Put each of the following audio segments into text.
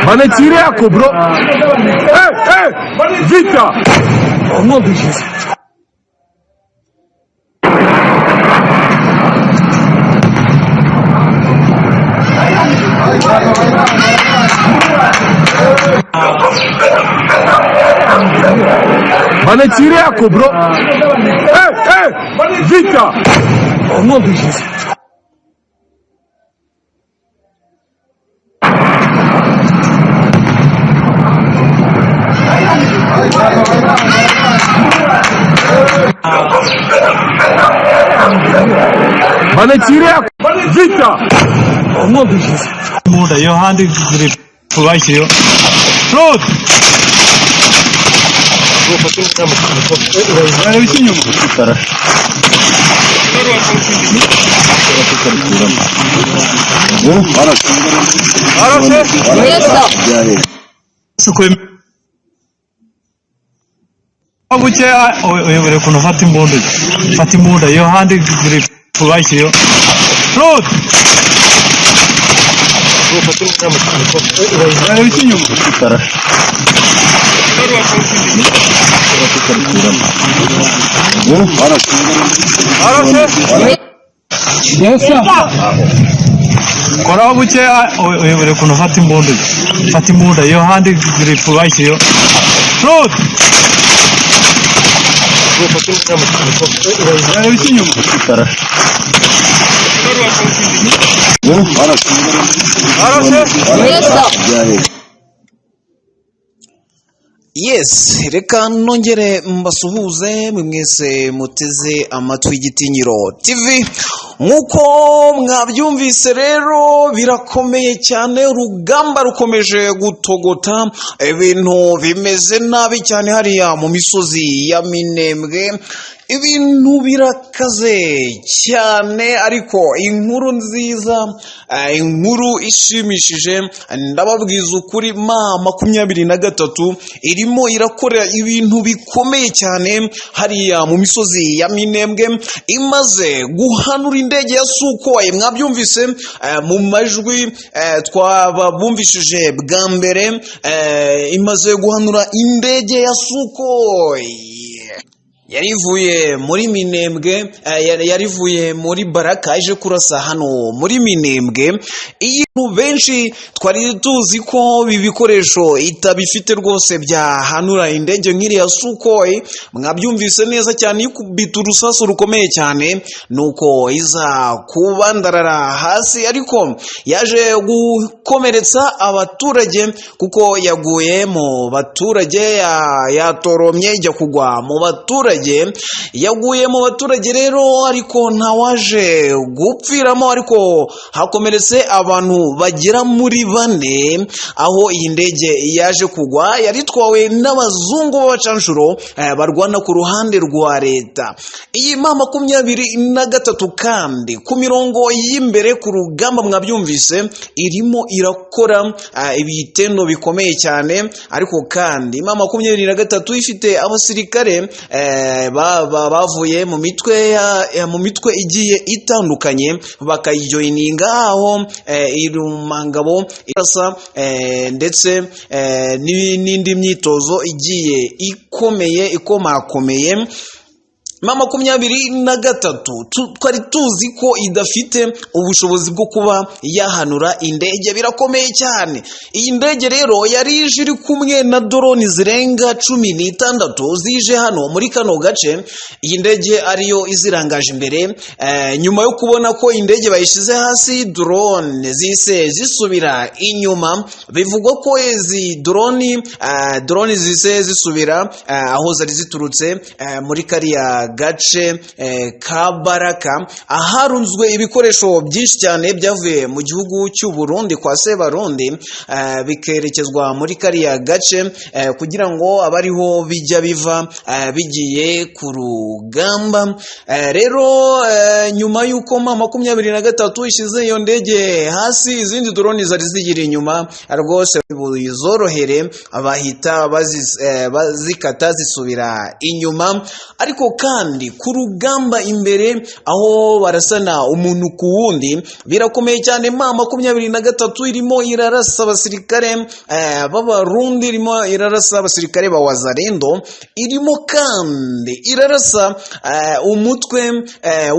Banatire yako bro. Hey, hey, vita. Au nom de Jésus. Banatire yako bro. Hey, hey, vita. Au nom de Jésus. Banatire yako vita. Au nom de Jésus. Imbunda yo handi grip bashyiriyeho Claude Areba iki inyuma. Sukuye buke uyobore ukuntu ufata imbunda, fata imbunda yo handi grip bashyiriyeho Claude Areba iki inyuma. Koraho buke uyobore ukuntu ufata imbunda, fata imbunda yo handi grip bashyiriyeho Claude Areba iki inyuma. Yes, reka nongere mbasuhuze mwe mwese muteze amatwi Igitinyiro TV. Nk'uko mwabyumvise rero, birakomeye cyane, urugamba rukomeje gutogota, ibintu bimeze nabi cyane hariya mu misozi ya Minembwe. Ibintu birakaze cyane, ariko inkuru nziza, inkuru ishimishije, ndababwiza ukuri, M23 irimo irakora ibintu bikomeye cyane hariya mu misozi ya Minembwe, imaze guhanura indege ya Sukhoi. Mwabyumvise mu majwi twababumvishije bwa mbere, imaze guhanura indege ya Sukhoi yari ivuye muri Minembwe, yari ivuye muri Baraka ije kurasa hano muri Minembwe. Iyi benshi twari tuzi ko ibi bikoresho itabifite rwose byahanura indege nk'iriya Sukhoi. Mwabyumvise neza cyane, ikubita urusasu rukomeye cyane, nuko iza kubandarara hasi, ariko yaje gukomeretsa abaturage kuko yaguye mu baturage, yatoromye ijya kugwa mu baturage. Yaguye mu baturage rero, ariko ntawaje gupfiramo, ariko hakomeretse abantu bagera muri bane. Aho iyi ndege yaje kugwa yari itwawe n'abazungu b'abacanshuro barwana ku ruhande rwa leta. Iyi M23 kandi ku mirongo y'imbere ku rugamba, mwabyumvise, irimo irakora ibitendo bikomeye cyane. Ariko kandi M23 ifite abasirikare bavuye mu mitwe igiye itandukanye, bakayijoyininga, aho irumangabo irasa, ndetse n'indi myitozo igiye ikomeye ikomakomeye. M23 twari tuzi ko idafite ubushobozi bwo kuba yahanura indege, birakomeye cyane. Iyi ndege rero yari ije iri kumwe na drone zirenga 16 zije hano muri kano gace, iyi ndege ariyo izirangaje imbere. Nyuma yo kubona ko indege bayishyize hasi, drone zise zisubira inyuma. Bivugwa ko izi drone zise zisubira aho zari ziturutse, muri kariya gace ka Baraka, aharunzwe ibikoresho byinshi cyane byavuye mu gihugu cy'u Burundi kwa Sebarundi, bikerekezwa muri kariya gace kugira ngo abariho bijya biva bigiye ku rugamba. Rero nyuma y'uko M23 ishyize iyo ndege hasi, izindi drone zari zigiri inyuma rwose buzorohere bahita bazikata zisubira inyuma. Ariko kandi Kandi ku rugamba imbere, aho barasana umuntu ku wundi, birakomeye cyane. M23 irimo irarasa abasirikare b'Abarundi, irimo irarasa abasirikare ba Wazalendo, irimo kandi irarasa umutwe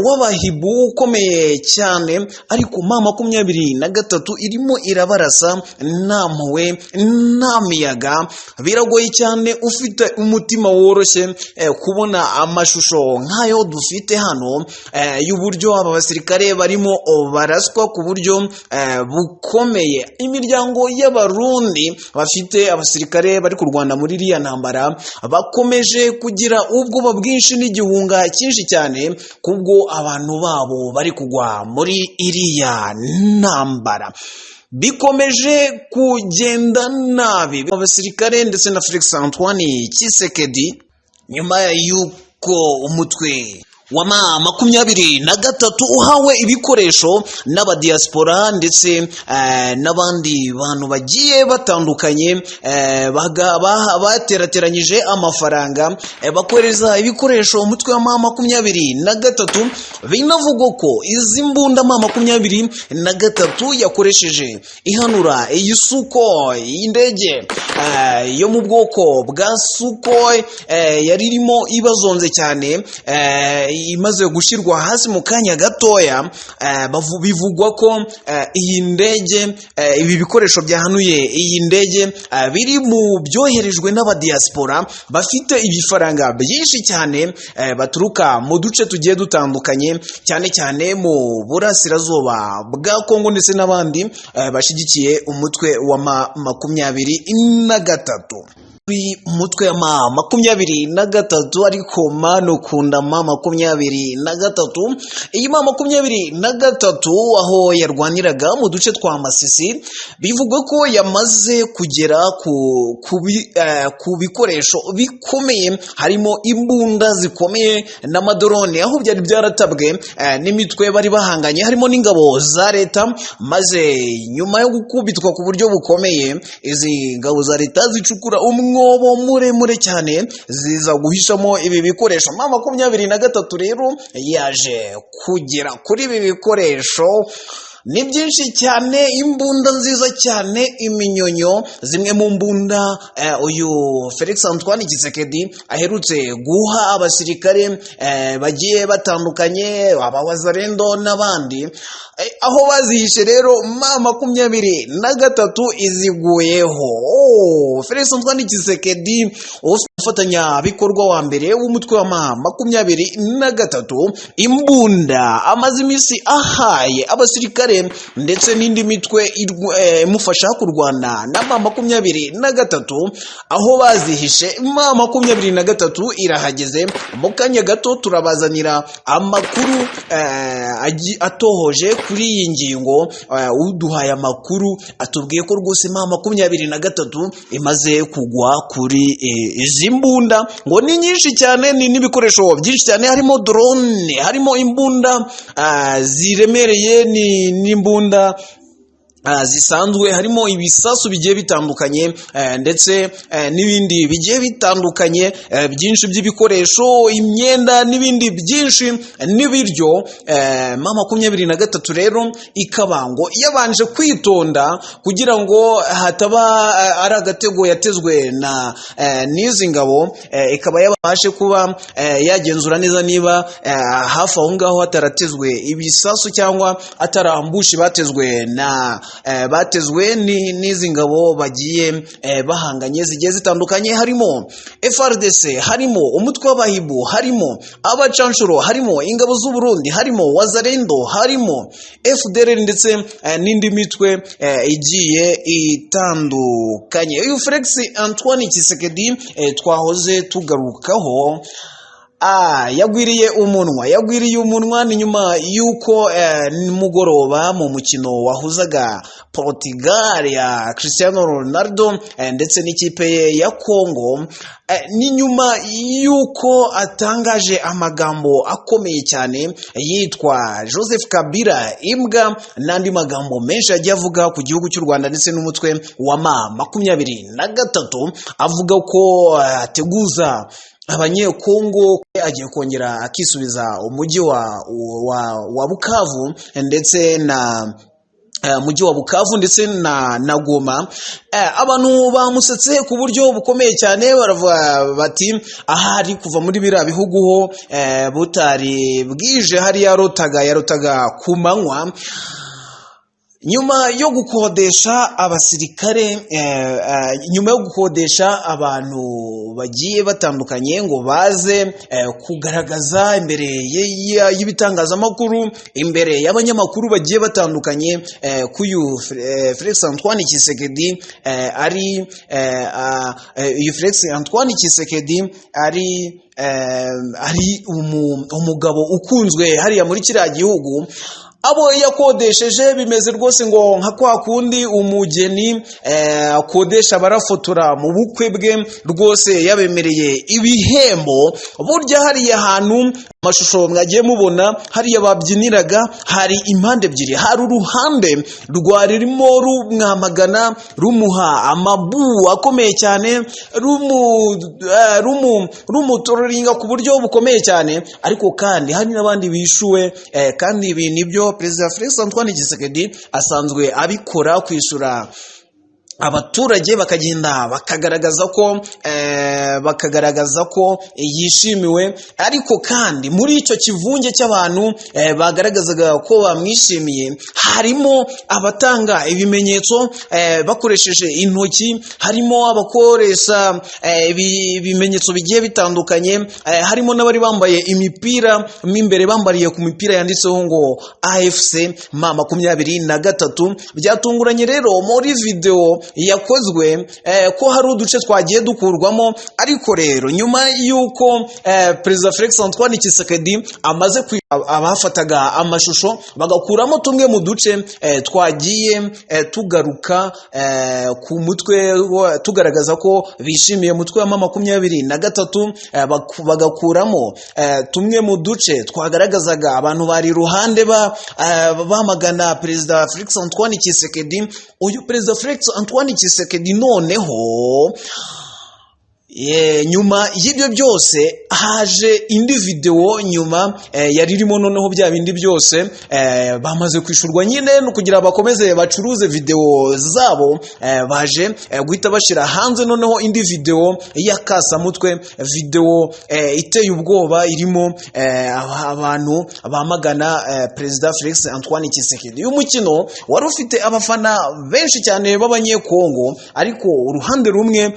w'Abahibu ukomeye cyane. Ariko M23 irimo irabarasa nta mpuhwe, nta miyaga. Biragoye cyane ufite umutima woroshye kubona amashusho nk'ayo dufite hano y'uburyo aba basirikare barimo baraswa ku buryo bukomeye. Imiryango y'Abarundi bafite abasirikare bari kurwana muri iriya ntambara bakomeje kugira ubwoba bwinshi n'igihunga cyinshi cyane kubwo abantu babo bari kugwa muri iriya ntambara. Bikomeje kugenda nabi. Abasirikare ndetse na Felix Antoine Tshisekedi, nyuma y'uko umutwe wa M23 uhawe ibikoresho n'abadiaspora ndetse n'abandi bantu bagiye batandukanye, baterateranyije amafaranga, bakohereza ibikoresho umutwe wa M23, binavugwa ko izi mbunda M23 yakoresheje ihanura iyi Sukhoi, iyi ndege yo mu bwoko bwa Sukhoi yari irimo ibazonze cyane, imaze gushyirwa hasi mu kanya gatoya, bivugwa ko iyi ndege, ibi bikoresho byahanuye iyi ndege, biri mu byoherejwe n'abadiaspora bafite ibifaranga byinshi cyane, baturuka mu duce tugiye dutandukanye, cyane cyane mu burasirazuba bwa Kongo, ndetse n'abandi bashyigikiye umutwe wa M23, umutwe wa M23. Ariko mano ukunda M23. Iyi M23, aho yarwaniraga mu duce twa Masisi, bivugwa ko yamaze kugera ku bikoresho bikomeye, harimo imbunda zikomeye n'amadrone, aho byari byaratabwe n'imitwe bari bahanganye, harimo n'ingabo za leta. Maze nyuma yo gukubitwa ku buryo bukomeye, izi ngabo za leta zicukura umwobo muremure cyane, ziza guhishamo ibi bikoresho. M23 rero yaje kugera kuri ibi bikoresho. Ni byinshi cyane, imbunda nziza cyane, iminyonyo, zimwe mu mbunda uyu Felix Antoine Tshisekedi aherutse guha abasirikare bagiye batandukanye, abawazalendo n'abandi. Aho bazihishe rero, M23 iziguyeho. Oh, Felix Antoine Tshisekedi, umufatanyabikorwa wa mbere w'umutwe wa M23, imbunda amaze iminsi ahaye abasirikare ndetse n'indi mitwe imufasha kurwana na M23, aho bazihishe, M23 irahageze. Mu kanya gato turabazanira amakuru atohoje kuri iyi ngingo. Uduhaye amakuru atubwiye ko rwose M23 imaze kugwa kuri izi mbunda, ngo ni nyinshi cyane, ni n'ibikoresho byinshi cyane, harimo drone, harimo imbunda ziremereye, ni n'imbunda zisanzwe, harimo ibisasu bigiye bitandukanye, ndetse n'ibindi bigiye bitandukanye byinshi by'ibikoresho, imyenda n'ibindi byinshi n'ibiryo. M23 rero ikaba ngo yabanje kwitonda kugira ngo hataba ari agatego yatezwe na n'izi ngabo, ikaba yabashe kuba yagenzura neza niba hafi aho ngaho hataratezwe ibisasu cyangwa atarambushi batezwe na batezwe n'izi ngabo bagiye bahanganye zigiye zitandukanye, harimo FARDC, harimo umutwe w'Abahibu, harimo abacanshuro, harimo ingabo z'u Burundi, harimo Wazalendo, harimo FDLR ndetse n'indi mitwe igiye itandukanye. Uyu Felix Antoine Tshisekedi twahoze tugarukaho, yagwiriye umunwa, yagwiriye umunwa. Ni nyuma y'uko nimugoroba mu mukino wahuzaga Portugal ya Cristiano Ronaldo ndetse n'ikipe ye ya Congo, ni nyuma y'uko atangaje amagambo akomeye cyane yitwa Joseph Kabila imbwa, n'andi magambo menshi yagiye avuga ku gihugu cy'u Rwanda ndetse n'umutwe wa M23, avuga ko ateguza Abanyekongo agiye kongera akisubiza umujyi wa Bukavu ndetse na mujyi wa Bukavu ndetse na Goma. Abantu bamusetse ku buryo bukomeye cyane, baravuga bati ahari kuva muri biriya bihugu ho butari bwije, hari yarotaga ku manywa. Nyuma yo gukodesha abasirikare, nyuma yo gukodesha abantu bagiye batandukanye ngo baze kugaragaza imbere y'ibitangazamakuru, imbere y'abanyamakuru bagiye batandukanye, k'uyu Felix Antoine Tshisekedi ari uyu Felix Antoine Tshisekedi ari umugabo ukunzwe hariya muri kiriya gihugu, abo yakodesheje bimeze rwose ngo nka kwa kundi umugeni akodesha abarafotora mu bukwe bwe, rwose yabemereye ibihembo. Burya hariya hantu amashusho mwagiye mubona hariya babyiniraga, hari impande ebyiri: hari uruhande rwarimo rumwamagana, rumuha amabu akomeye cyane, rumutororinga ku buryo bukomeye cyane, ariko kandi hari n'abandi bishuwe. Kandi ibi nibyo Perezida Felix Antoine Tshisekedi asanzwe abikora, kwishyura abaturage bakagenda bakagaragaza ko yishimiwe. Ariko kandi muri icyo kivunge cy'abantu bagaragazaga ko bamwishimiye, harimo abatanga ibimenyetso bakoresheje intoki, harimo abakoresha ibimenyetso bigiye bitandukanye, harimo n'abari bambaye imipira mo imbere, bambariye ku mipira yanditseho ngo AFC M23. Byatunguranye rero muri video yakozwe ko hari uduce twagiye dukurwamo. Ariko rero nyuma y'uko Perezida Felix Antoine Tshisekedi amaze, abafataga amashusho bagakuramo tumwe mu duce twagiye tugaruka ku mutwe, tugaragaza ko bishimiye umutwe wa M23, bagakuramo tumwe mu duce twagaragazaga abantu bari iruhande bamagana Perezida Felix Antoine Tshisekedi. Uyu Perezida Felix Antoine Tshisekedi noneho, nyuma y'ibyo byose haje indi videwo nyuma yari irimo noneho bya bindi byose bamaze kwishurwa nyine no kugira bakomeze bacuruze videwo zabo, baje guhita bashyira hanze noneho indi videwo y'akasamutwe, videwo iteye ubwoba irimo abantu bamagana Perezida Felix Antoine Tshisekedi. Uyu mukino wari ufite abafana benshi cyane b'Abanyekongo, ariko uruhande rumwe,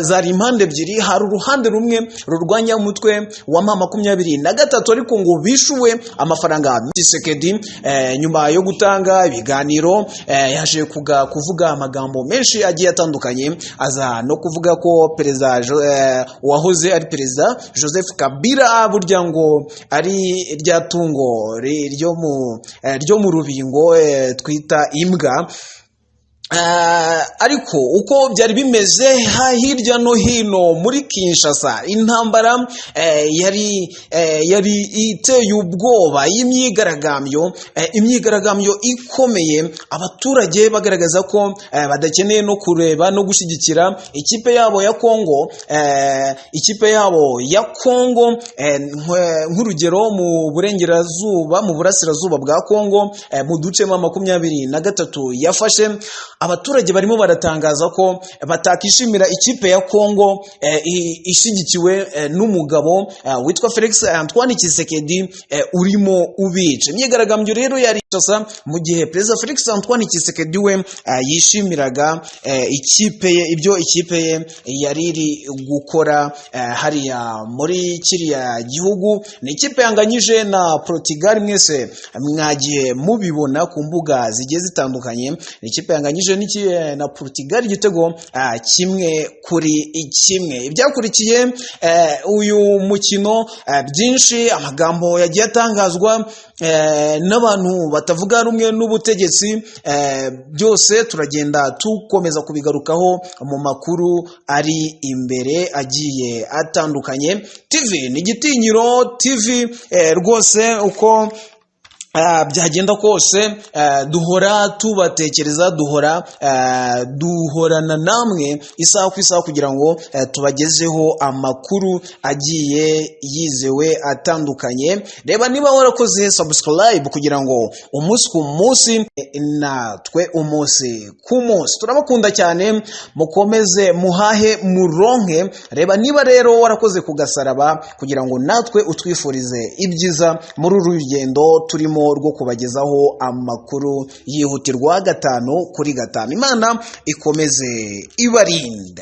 zari impande ebyiri: hari uruhande rumwe rurwanya umutwe wa M23, ariko ngo bishuwe amafaranga. Tshisekedi nyuma yo gutanga ibiganiro yaje kuvuga amagambo menshi agiye atandukanye, aza no kuvuga ko perezida wahoze ari Perezida Joseph Kabila burya ngo ari rya tungo ryo mu rubingo twita imbwa. Ariko uko byari bimeze hirya no hino muri Kinshasa, intambara yari iteye ubwoba y'imyigaragambyo, imyigaragambyo ikomeye, abaturage bagaragaza ko badakeneye no kureba no gushyigikira ikipe yabo ya Kongo, ikipe yabo ya Kongo. Nk'urugero mu burengerazuba, mu burasirazuba bwa Kongo, mu duce M23 yafashe, abaturage barimo baratangaza ko batakishimira ikipe ya Kongo ishyigikiwe n'umugabo witwa Felix Antoine Tshisekedi urimo ubica. Imyigaragambyo rero yari Kinshasa mu gihe Perezida Felix Antoine Tshisekedi we yishimiraga ikipe ye, ibyo ikipe ye yari iri gukora hariya muri kiriya gihugu. Ni ikipe yanganyije na Portugal, mwese mwagiye mubibona ku mbuga zigiye zitandukanye. Ni ikipe yanganyije na Portugal igitego 1-1. Ibyakurikiye uyu mukino byinshi, amagambo yagiye atangazwa n'abantu batavuga rumwe n'ubutegetsi, byose turagenda tukomeza kubigarukaho mu makuru ari imbere agiye atandukanye. TV ni Igitinyiro TV, rwose uko Byagenda kose, duhora tubatekereza, duhora duhorana namwe isaha ku isaha kugira ngo tubagezeho amakuru agiye yizewe atandukanye. Reba niba warakoze subscribe kugira ngo umunsi ku munsi natwe umunsi ku munsi. Turabakunda cyane, mukomeze muhahe muronke. Reba niba rero warakoze ku gasaraba kugira ngo natwe utwifurize ibyiza muri uru rugendo turimo rwo kubagezaho amakuru yihutirwa 5 kuri 5. Imana ikomeze ibarinde.